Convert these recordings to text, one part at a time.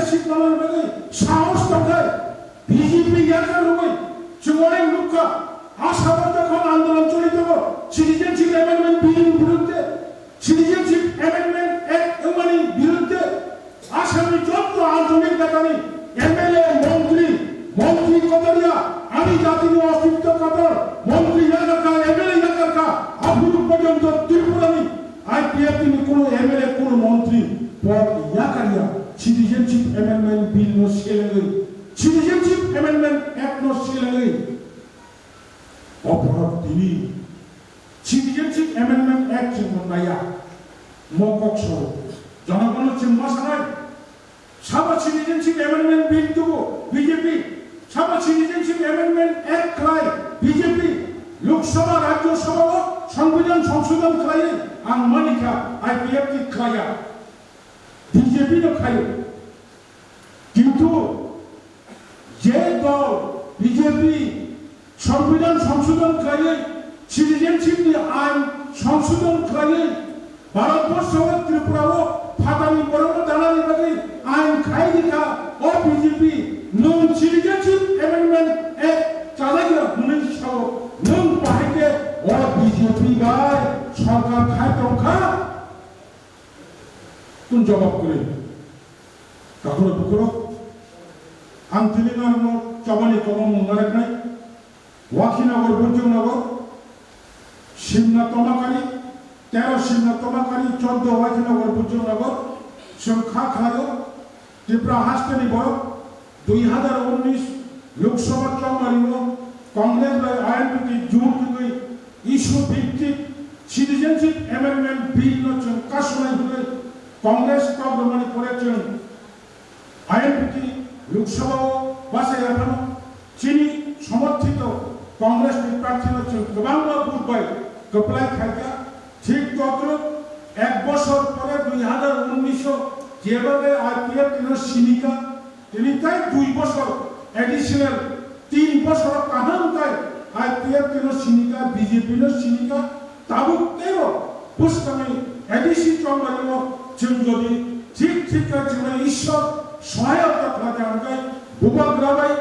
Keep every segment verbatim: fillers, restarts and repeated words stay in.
seat manani bagwi sahos tongkhe B J P yakar rwui chwng onek nukha. Asamo jokhon andolon choli tongo citizenship amendment bill ni biruddhe, citizenship amendment act wngmani biruddhe Asamni jotto anchalik netani M L A, montri, montri kotor ya, ani jatini ostitto kotor, montri yakarkha, M L A yakarkha, aphuru porjonto Tripurani I P F T ni kuno M L A, kuno montri pod yakarya, Citizenship Amendment Bill no selengwi, Citizenship Amendment Act no selengwi. Oporok tini Citizenship Amendment Act chwng bo naiya, mo kok sao. Jonogono chwng ma sanai. Sabo Citizenship Amendment Bill tubu B J P, sabo Citizenship Amendment Act khlai B J P, Lok Sabha, Rajya Sabha o Songbidan Songshodhon khlaiwi ang manikha I P F T khlaiya, B J P no khaio. Kintu je dol B J P Songbidan Songshodhon khlaiwi, Citizenship ni ain Songshodhon khlaiwi, Bharat Borsho o Tripura o phatani borok no danani bagwi ain khai rikha, o B J P nwng Citizenship Amendment Act chalaiya hwnwi sao, nwng bahai khe o B J P bai sorkar khai tongkha? Tun jawab kwrwi. Takhurok bukhurok, ang tini nangno chobani tongmung narwknai. Wakhinagar, Bujongnagar, Simna Tomakari, tero Simna Tomakari, choddo Wakhinagar, Bujongnagar, chwng kha khlaio, Tripura hasteni borok, dui hazar unnish Lok Sabha chongmario Congress bai I N P T jut wngwi issue bhittik Citizenship Amendment Bill no chwng kasunai hwnwi Congress kok rwmani pore chwng I N P T Lok Sabha o bachai ya phano chini somorthito Congress ni prarthi no chwng kwbangma vote bai kwplai khaikha. Thik todruk ek bosor pore dui hazar unnish o jebhabe I P F T no sinikha, tini tai dui bosor additional tin bosor kaham tai I P F T no sinikha, B J P no sinikha, tabuk teibo bwskangni A D C chongmani o chwng jodi thik thik khe chwngno Ishwar sohayota khlai kha hwnkhe bubagra bai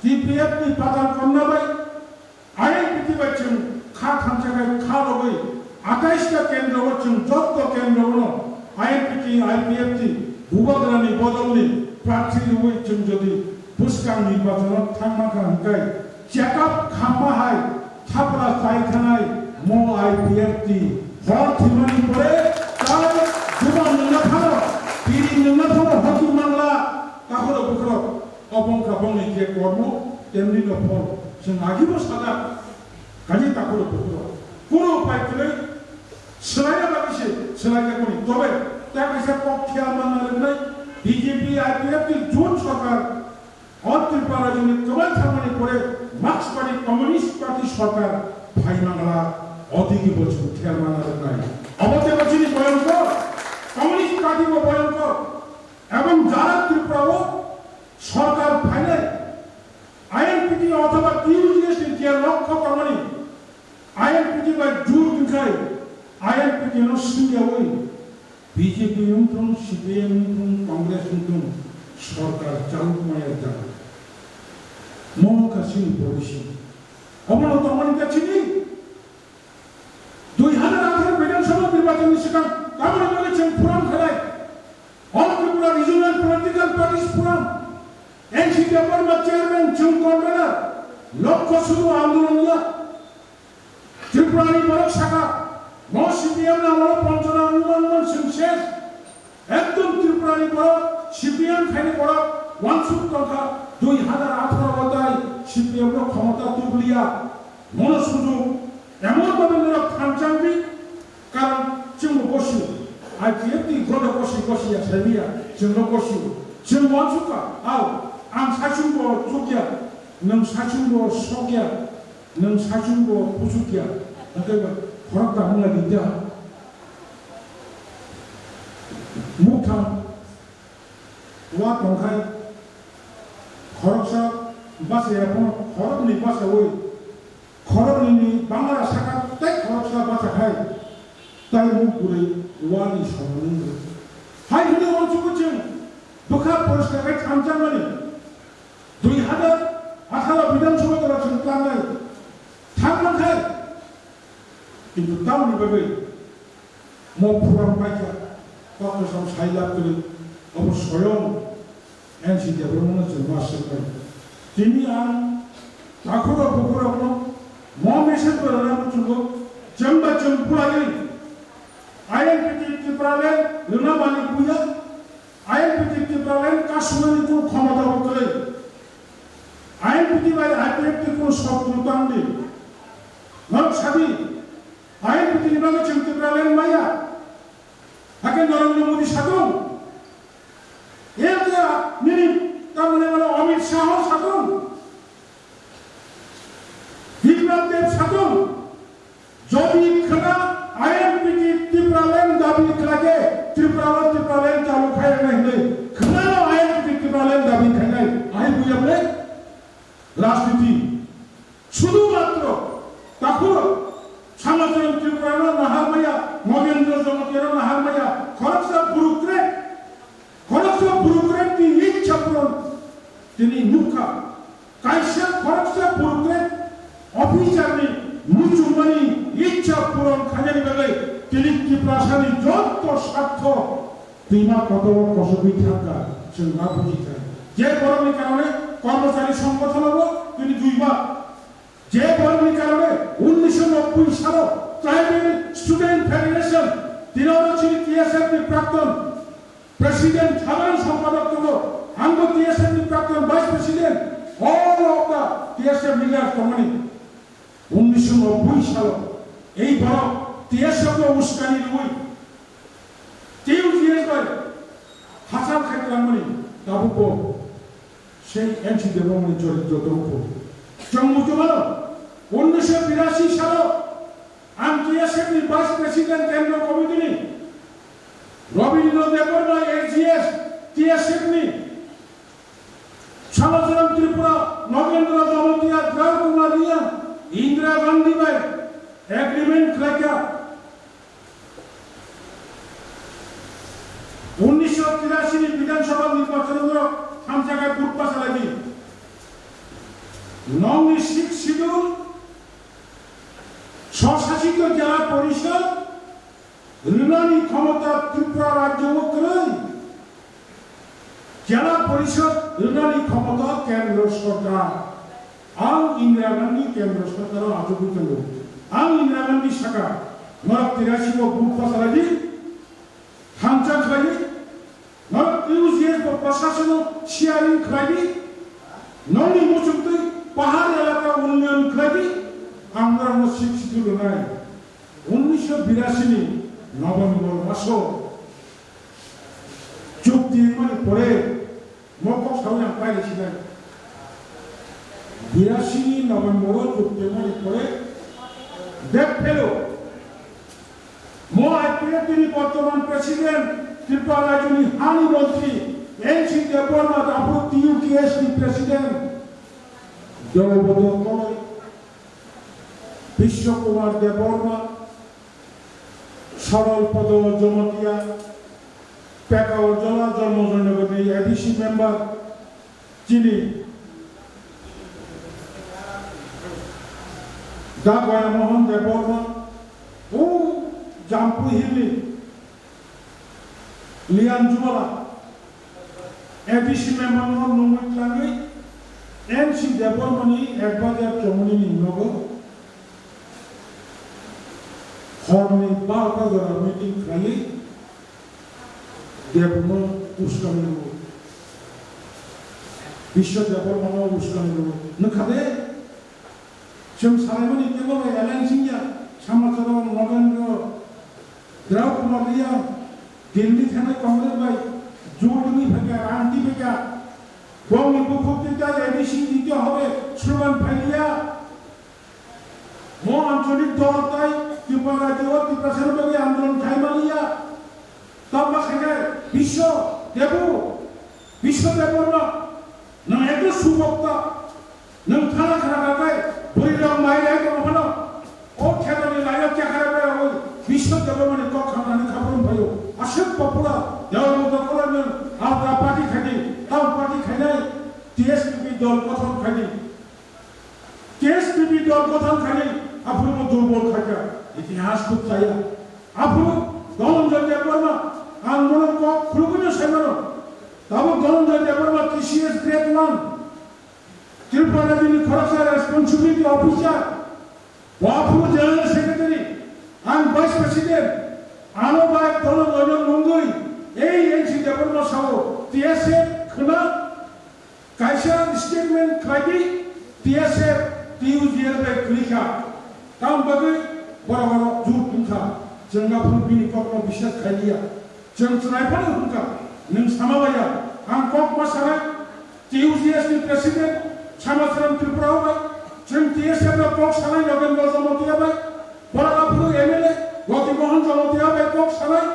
T P F ni patal konna bai I N P T bai chwng kha thansa khai kha logwi atais ta kendro o chwng jotto kendro o no I N P T, I P F T bubagrani bodolni prarthi rwui chwng jodi bwskang nirbachon o thangma kha hwnkhe check up khamma hai thapra chai thanai mo I P F T hor thwimani pore tai juban nwngna phano, piri nwngna phano hoki mangla takhoro bukhoro. Obo wngkha bongni je kormo, temni no phol. Chwng agibo sajak, kaji takhoro bukhoro. Kunu upai kwrwi, swlaina bagwi se swlaijakmani. Tobe, ta kaisa kok khiyal manna rwnai, B J P, I P F T jut sorkar, o Tripura rajyoni kwbai thangmani pore Marxist Party, Communist Party sorkar phai mangla, odigi bo chwng khiyal manna rwnai. Obo tebo chini boyongkor, Communist Party bo boyongkor. Ebong jara Tripura o sorkar phainai I N P T othoba T U G S ni je lokho tongmani I N P T bai jur wngkhai I N P T no singyawi B J P wngthung, C P I M wngthung, Congress wngthung sorkar chalok maya jaga. Mo wngkha chini policy. Omono tongmani kha chini Dui hazar atharo Bidhan Sabha nirbachon ni swkang tamoni bagwi chwng phuram khlai. All Tripura Regional Political Parties Forum, N C P F ni chairman chwng convener, lokho sudu andolon ya. Tripura ni borok saka, mo C P M na mo ponchona anuman man chwng ses. Ekdom Tripura ni borok, C P M khaini borok, wansuk tongkha, dui hazar atharo o tai C P M no khomota tubliya, mono sujok, emon bhabe norok thanchangdi, karon chwngno gosio, I P F T godo gosi gosi ya, saimiya, chwngno gosio, chwng wansukha, ao, ang saichung bo chukya, nwng saichung bo sokya, nwng saichung bo puchukya, hwnkhe ba khorok dahung lai di da. Muktham wa tongkhai khoroksa bachaya phano khoroknwi bachaui khoroknwini bangla saka tei khoroksa bachakhai tai muk gurui wani somonwi hai hwnwi wansukgo chwng Bwkha poriskar khe thansa mani. Dui hazar atharo Bidhan Sabha election tlangnai. Thang mankhai. Kintu tamoni bagwi mo phuram paikha. Kok sam sai lab kwrwi. Obo soyong N C Debbarma no chwng ma swknai. Tini ang takhurok bukhurokno mo message bo rwna muchungo. Chwng ba chwng pulaiwi I N P T Tipraland rwna mani buya. I N P T Tipraland kasumani kunu khomota bo kwrwi. I N P T bai I P F T kunu sotru tangdi. Norok sadi, I N P T ni bagwi chwng Tipraland maya. Hakhe Narendra Modi sakung. Ekya nini tamni mano Amit Shah sakung. Biplam Deb sakung. Jodi khwna I N P T Tipraland dabi khlai khe Tripura o Tipraland chalu khai rwna hinwi khwna no I N P T Tipraland dabi khainai. Ahai buya ble rajniti. Sudu matro takhuro Samacharan Tripura no nahar maya, Nagendra Jamatia no nahar maya, khoroksa burukrek, khoroksa burukrek ni ichha puron tini nukha. Kaisa khoroksa burukrek officer ni muchungmani ichha puron khainani bagwi tini Tiprasani jotto sartho twima kotor kosogwi thangkha, chwng ma buji kha. Je borokni karone kormochari songgothon obo tini duibar. Je borokni karone unnisho nobboi salo Tribal Student Federation, tini oro chini T S F ni prakton President, sadharon sompadok tongo, angbo T S F ni prakton Vice President, all of the T S F leaders tongmani. Unnisho nobboi salo ei borok T S F no uskani rwui T U G S bai hachal khai twlangmani tabukbo sei N C Debbarmani choritro tongkho. Chwng muchungmano, unnisho birasi salo ang T S F ni Vice President Kendro Committee ni Rabindra Debbarma A G S, T S F ni Samacharan Tripura, Nagendra Jamatia, Dhruv Kumar Reang, Indira Gandhi bai agreement khlaikha. Unnisho tirasi ni Bidhan Sabha nirbachon o thamsa khe vote pasalai di. Nokni Sixth Schedule, Swsasito Jela Porishod, rwnani khomota Tripura rajyo o kwrwi. Jela Porishod rwnani khomota Kendro Sorkar. Ang Indira Gandhi Kendro Sorkar o achugwi tongo. Ang Indira Gandhi saka, norok tirasi o vote pasalai di, thansa khlai di, norok U G S bo prashason o sharing khlai di, nokni muchungtwi pahar elaka unnayan khlai di, ang norokno Sixth Schedule rwnai. Unnisho birasi ni November maso chukti wngmani pore, mo kok sawi ang pairi sinai. Birasi ni November o chukti wngmani pore, dek phelo mo I P F T ni bortoman president, Tripura rajyo ni hani montri, N C Debbarma, aphuru T U K S ni president, Debobroto Koloi, Bishwa Kumar Debbarma, Saral Pada Jamatia, Pekaorjala Janmojoy Nagar ni A D C member, chini Da Gaya Mohan Debbarma, o Jampui Hill ni Lian Jumala, A D C member no nungwi tlangwi N C Debbarma ni advisor chongmani ni nogo horni barota jora meeting khlaiwi Debbarma uskani rwo. Bishwa Debbarma no uskani rwo. Nukha de? Chwng salaimani teibo bai alliance wngya, Samacharan, Nagendra, Dhruv Kumar Reang, Delhi thanai Congress bai jotoni phaikha, ranti phaikha. Bongni bukhuk tei tai A D C dite hobe slogan phailiya. Mo ancholik dol tai Tripura rajyo o Tiprasani bagwi andolon khai maliya. Tamo khainai Bishwa Debu, Bishwa Debbarma, nwng ekdom subokta, nwng thana khana kha khai, bwrwi rok mai rai tongma phano, o kheto ni laino chakra bai rogwi, Bishwa Debbarma ni kok khamnani khaphuru phaio, aswk popular, Debbarma ni kok khamnani, ah, party khai Dol gothan khainai aphuru bo durbol khaikha, itihas bo chaya. Aphuru Dhananjay Debbarma, ang bono kok khulugwino saimano. Tabuk Dhananjay Debbarma T C S grade one, Tripura Rajyani khoroksa responsibility officer, bo aphuru general secretary, ang vice president, ano bai Dhananjay no nungwi, ei N C Debbarma sao, T S F khna, kaisa statement khlai di, T S F, T U G L bai kwrwi kha. Tam bagwi borok oro jut wngkha. Chwng aphuru bini kokno biswas khai liya. Chwng chwrai phano wngkha. Nwng sama baiya, ang kok ma sanai, T U G S ni president, Samacharan Tripura bai, chwng T S F no kok sanai Nagendra Jamatia bai, borok aphuru M L A, Goti Mohan Jamatia bai kok sanai,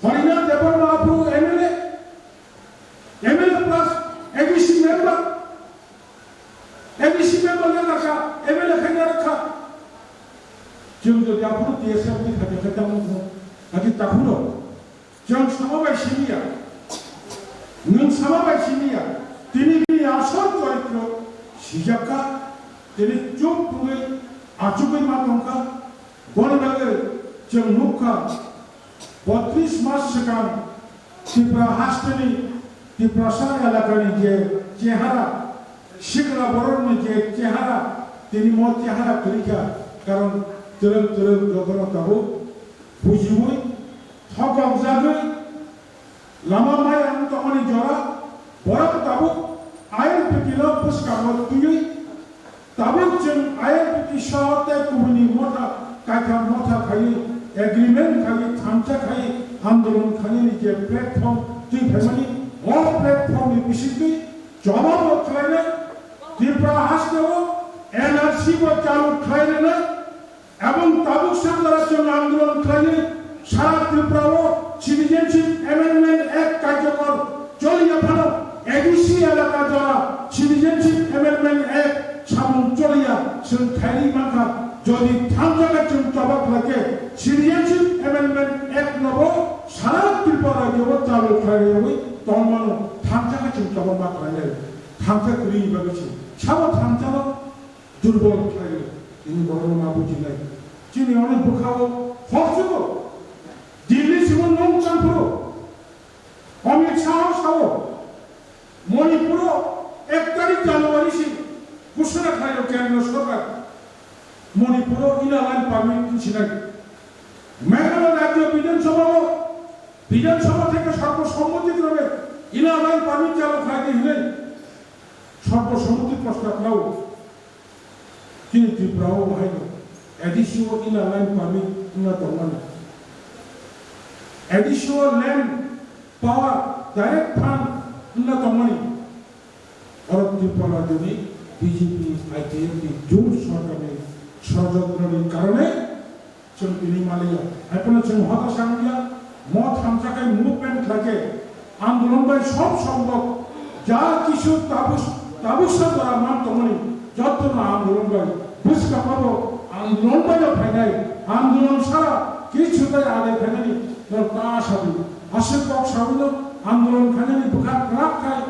Harinath Debbarma aphuru M L A, M L A plus A D C member, A D C member le rakha, M L A khaina rakha. Chwng jodi aphuru T S F ni thani khaita mungkha, ati takhuro. Chwng sama bai siniya. Nwng sama bai siniya. Tini bini asol choritro sijakha. Tini chuk tungwi achugwi ma tongkha. Boni bagwi chwng nukha, botris mas swkang Tripura hasteni, Tiprasa elakani je chehara, sikla borokni je chehara, tini mo chehara kwrwikha, karon twrwk twrwk jotono tabuk bujiwi, thokokjagwi, lama maya wng tongmani jora, borok tabuk I L P T no bwskango twiwi, tabuk chwng I L P T saha tei kubuni motha, kaitham motha khaiwi, agreement khaiwi, thansa khaiwi, andolon khainani je platform twi phaimani, o platform ni bisingtwi jobab bo khlainai, Tripura hasteo N R C bo chalu khlainai, Ebong tabuk sakjora chwng andolon khlainai sara Tripura o Citizenship Amendment Act karjokor choliya phano A D C elaka jora Citizenship Amendment Act samung choliya chwng khairi mankha. Jodi thangjak khe chwng choba khlai khe Citizenship Amendment Act no bo sara Tripura rajyo o chalu khlai rwi tongmano thangjak khe chwng choba ma khlainai. Thangjak kwrwi bagwi se sabo thangjak no durbol khlaio, tini borokno ma bujinai. Chini oni bwkhao hor chugo. Delhi simo nung changphuru. Amit Shah sao. Manipuro ek tarik January si ghosona khlaio kendro sorkar. Manipuro inner line permit hinsinai. Meghalaya rajyo Bidhan Sabha o, Bidhan Sabha theke sarbo sommoti krome inner line permit chalu khlai di hinwi sarbo sommoti prostab lao. Chini Tripura o bahai no A D C o inner line permit wngna tongmani. A D C o land power direct fund wngna tongmani. Oro Tripura rajyoni B J P I P F ni jut sorkarni sorojontro ni karone chwng tini maliya. Haiphano chwng hota sangya, mo thamsa khe movement khlai khe, andolon bai sob sombok ja kisu tabus, tabusa jora man tongmani, jottono andolon bai bwskangma bo andolon bai no phainai, andolon sara kisu tai adai phainani no ta sabi. Aswk kok sabino andolon khainani bwkha kwrak khai,